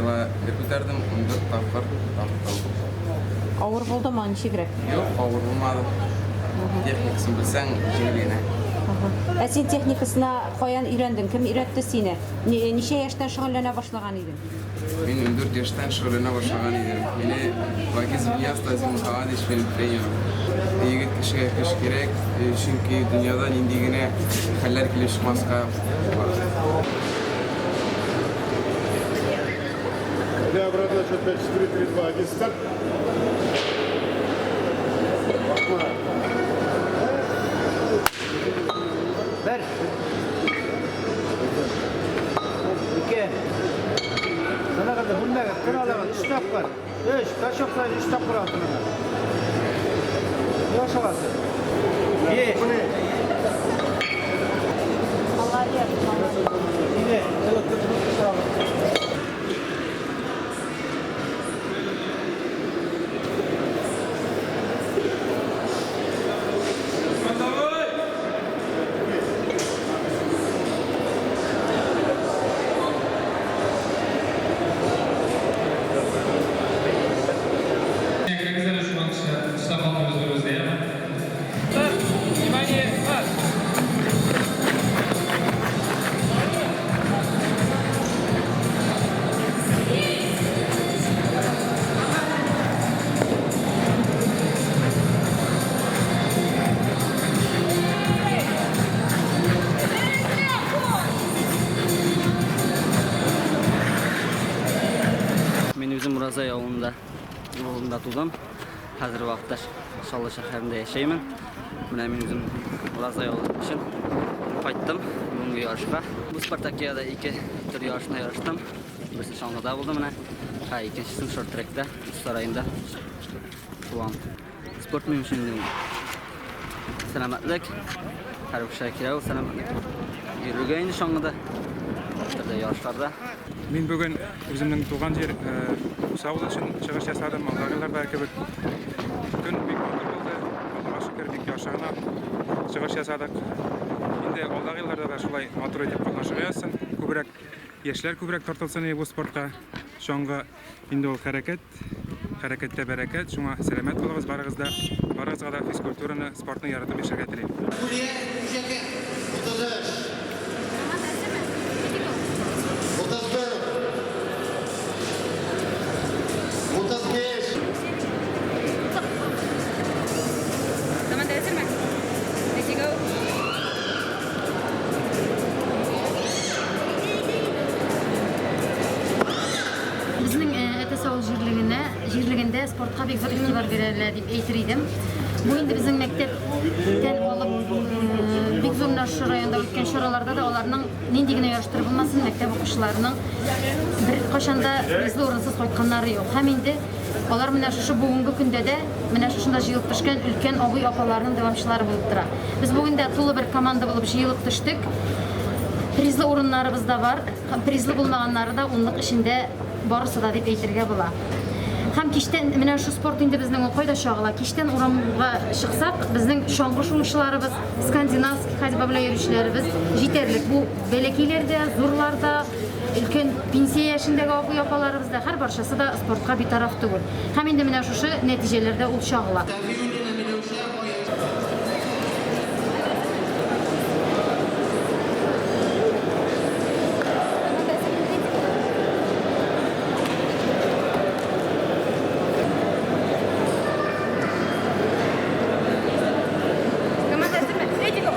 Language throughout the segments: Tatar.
кило гер күтәрдем, 14 тапкыр тарттым. Авыр булдымы, ничегрәк? Юк, авыр булмады. Техникасын белсәң, җиңел генә. Ә син техникасына каян өйрәндең? Кем өйрәтте сине? Ничә яшьтән шөгыльләнә башлаган идең? Мин 14 яшьтән шөгыльләнә башлаган идем. Мине Вагиз Ильяс Тазим Мухаммадович минем тренерым. Егет кешегә көч кирәк, чөнки дөньяда нинди генә хәлләр килеп чыкмаска бар. Для обратного отсчета 5, 4, 3, 2, 1, старт. Бер. Ике. Тыныгызны бүлмәгез, тын алыгыз, өч тапкыр. Өч, ташок саен өч тапкыр алтыныгыз. Не ашыгасыз? Биш. Молодец, молодец. Җиде. Керегез әле шуның эченә, тышта калмыйбыз беребез дә, яме? Внимание, марш! Мин үзем Уразай авылында, авылында тудым. Хәзерге вакытта Чаллы шәһәрендә яшәймен. Менә мин үзем Уразай авылы өчен кайттым бүгенге ярышка. Бу спартакиада ике төр ярышына ярыштым. Берсе чаңгыда булды менә, ә икенчесен шорт-тректа, үз сараенда шуам. Спорт минем өчен инде сәламәтлек. Һәрбер кешегә кирәк ул сәламәтлек. Йөрергә инде чаңгыда, төрле ярышларда. Мин бүген үземнең туган җир Муса авылы өчен чыгыш ясадым, алдагы еллардагы кебек. Көн бик матур булды, Аллага шөкер, бик яхшы гына чыгыш ясадык. Инде алдагы елларда да шулай матур итеп катнашырга язсын. Күбрәк яшьләр күбрәк тартылсын иде бу спортка. Чаңгы инде ул хәрәкәт, хәрәкәттә бәрәкәт, шуңа сәламәт булыгыз барыгыз да. Барыгызга да физкультураны, спортны яратып яшәргә телим. Гүлия Күҗәкә, 33. 31. 35. Команда әзерме? Ready, go. Безнең Әтәс авыл җирлегенә, җирлегендә спортка бик зур игътибар бирәләр дип әйтер идем. Бу инде безнең мәктәптән алып бик зур менә шушы районда үткән чараларда да аларның нинди генә ярыштыр булмасын, мәктәп укучыларының беркайчан да призлы урынсыз кайтканнары юк. Һәм инде алар менә шушы бүгенге көндә дә менә шушында җыелып төшкән өлкән абый-апаларның дәвамчылары булып тора. Без бүген дә тулы бер команда булып җыелып төштек. Призлы урыннарыбыз да бар. Призлы булмаганнары да унлык эчендә барысы да дип әйтергә була. Һәм кичтән менә шу спорт инде безнең ул кайда чагыла? Кичтән урамга чыксак, безнең чаңгы шуучыларыбыз, скандинавский ходьба белән йөрүчеләребез җитәрлек. Бу бәләкәйләр дә, зурлар да, өлкән пенсия яшендәге абый-апаларыбыз да, һәр барчасы да спортка битараф түгел. Һәм инде менә шушы нәтиҗәләрдә ул чагыла. Сафиуллина Миләүшә Аяз. Команда әзерме? Ready, go.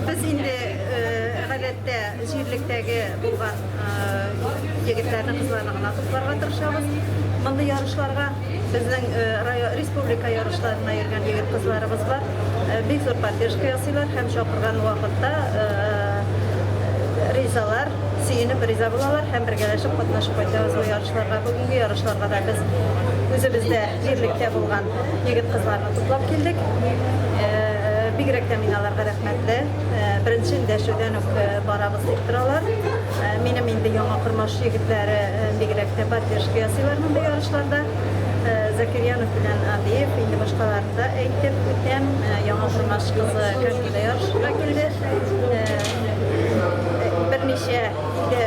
Без инде гадәттә җирлектәге булган егетләрне, кызларны гына тупларга тырышабыз. Мондый ярышларга безнең республика ярышларына йөргән егет-кызларыбыз бар. Бик зур поддержка ясыйлар һәм чакырган вакытта Ризалар, сөенеп риза булалар һәм бергәләшеп катнашып кайтабыз бу ярышларга. Бүгенге ярышларга да без үзебездә җирлектә булган егет-кызларны туплап килдек. Бигрәк тә мин аларга рәхмәтле. Беренче эндәшүдән үк барабыз дип торалар. Минем инде Яңа Кормаш егетләре бигрәк тә поддержка ясыйлар мондый ярышларда. Закирьянов белән Адиев, инде башкаларны да әйтеп үтәм. Яңа Кормаш кызы конькида ярышырга килде. Берничә инде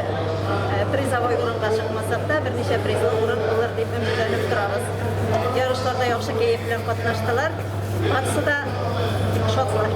призовой урынга чыкмасак та, берничә призлы урын булыр дип өметләнеп торабыз. Ярышларда яхшы кәеф белән катнаштылар. Барысы да шатлар.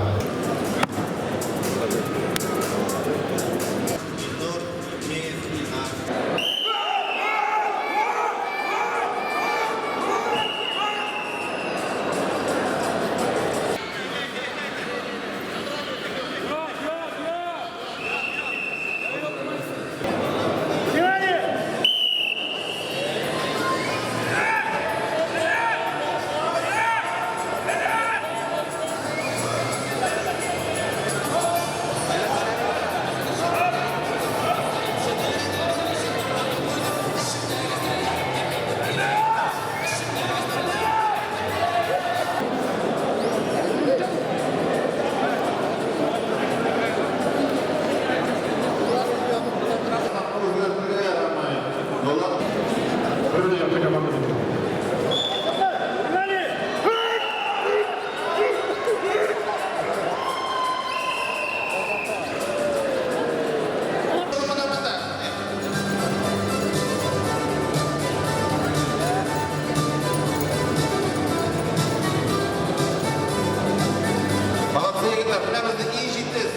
Молодцы, егетләр, менә безнең иң җитез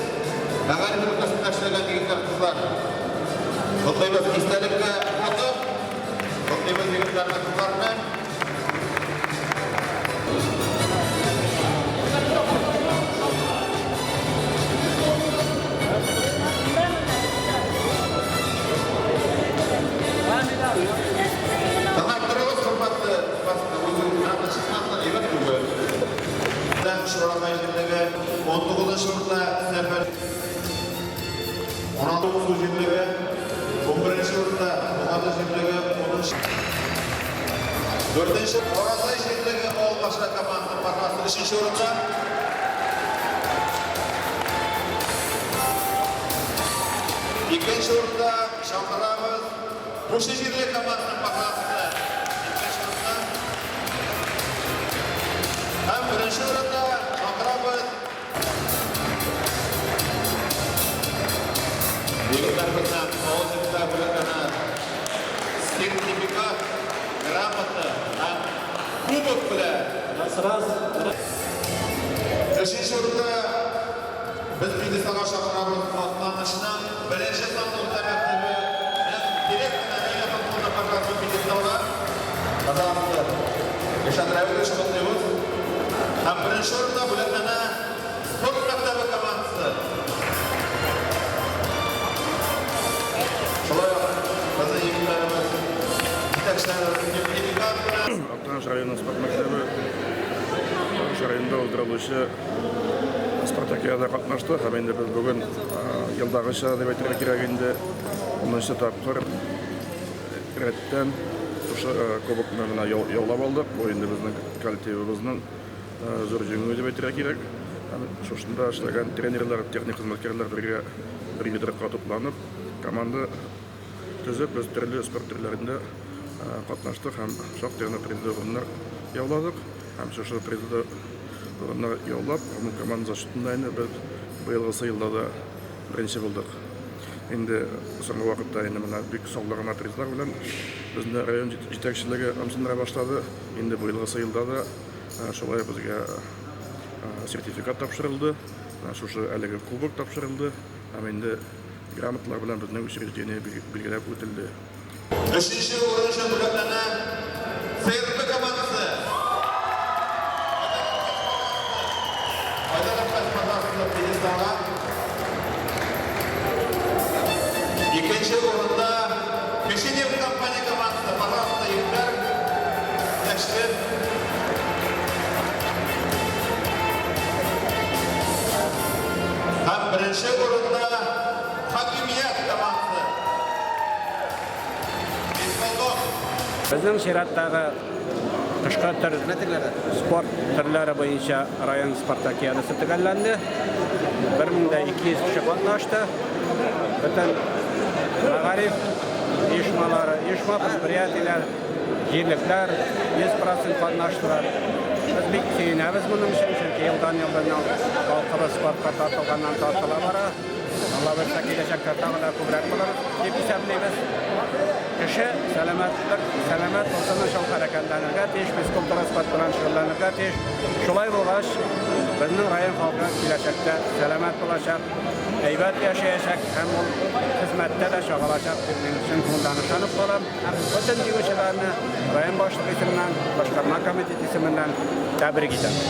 мәгариф өлкәсендә эшләгән егетләр, кызлар. Котлыйбыз истәлеккә фото. Котлыйбыз егетләрне, кызларны. Тыңлап торыгыз, хөрмәтле әйбәт түгел. Шурамай җирлеге 19 урында Сәфәр 16 җирлеге 11 урында Богазы җирлеге 10 4-нче Оразай җирлеге авыл башка командасы пожалуйста 3 урында. Икенче урында чакырабыз Пушы җирле командасы пожалуйста. Икенче урында. Һәм беренче урында чакырабыз егетләр безнең авыл җирендә бүләкләнә сертификат, грамота һәм кубок белән. Өченче урында без пьедесталга чакырабыз Актанышның беренче санлы урта мәктәбе директоры Наилә Фатхуллина, пожалуйста, пьедесталга. Пожалуйста, Илшат Равилович, котлыйбыз. Һәм беренче урында бүләкләнә спорт мәктәбе командасы. Шулай ук безнең егетләребез, җитәкчеләребез сертификат белән. Актаныш районы спорт мәктәбе Актаныш районында уздырылучы спартакиада катнашты һәм инде без бүген елдагыча дип әйтергә кирәк инде 10 тапкыр рәттән шушы кубокны менә яулап алдык. Бу инде безнең коллективыбызның зур җиңүе дип әйтергә кирәк. Һәм шушында эшләгән тренерлар, техник хезмәткәрләр бергә бер йодрыкка тупланып, команда төзеп, без төрле спорт төрләрендә катнаштык һәм шактый гына призлы урыннар яуладык. Һәм шушы призлы урыннар яулап, гомум команда зачетында инде без быелгысы елда да беренче булдык. Инде соңгы вакытта инде менә бик саллы гына призлар белән безне район җитәкчелеге ымсындыра башлады. Инде быелгысы елда да шулай безгә сертификат тапшырылды. Шушы әлеге кубок тапшырылды. Һәм инде грамоталар белән безнең учреждение билгеләп үтелде. Өченче урын өчен бүләкләнә ЦРБ командасы. Айдар Әхмәт, пожалуйста, пьедесталга. Икенче урында Кишинев компания командасы, пожалуйста, егетләр. Җитәкчеләр. Һәм беренче урында хакимият Безнең чираттагы кышкы төр спорт төрләре буенча район спартакиадасы төгәлләнде. 1200 кеше катнашты. Бөтен мәгариф оешмалары, оешма предприятиеләр, җирлекләр 100% катнаштылар. Без бик сөенәбез моның өчен, чөнки елдан-ел безнең халкыбыз спортка тартылганнан тартыла бара. Алла боерса, киләчәктә тагы да күбрәк булыр дип исәплибез. Кеше сәламәтлек, сәламәт булсын өчен хәрәкәтләнергә тиеш, физкультура спорт белән шөгыльләнергә тиеш. Шулай булгач, безнең район халкы киләчәктә сәламәт булачак, әйбәт яшәячәк һәм ул хезмәттә дә чагылачак дип мин чын күңелдән ышанып калам. Һәм бөтен җиңүчеләрне район башлыгы исеменнән, башкарма комитет исеменнән тәбрик итәм.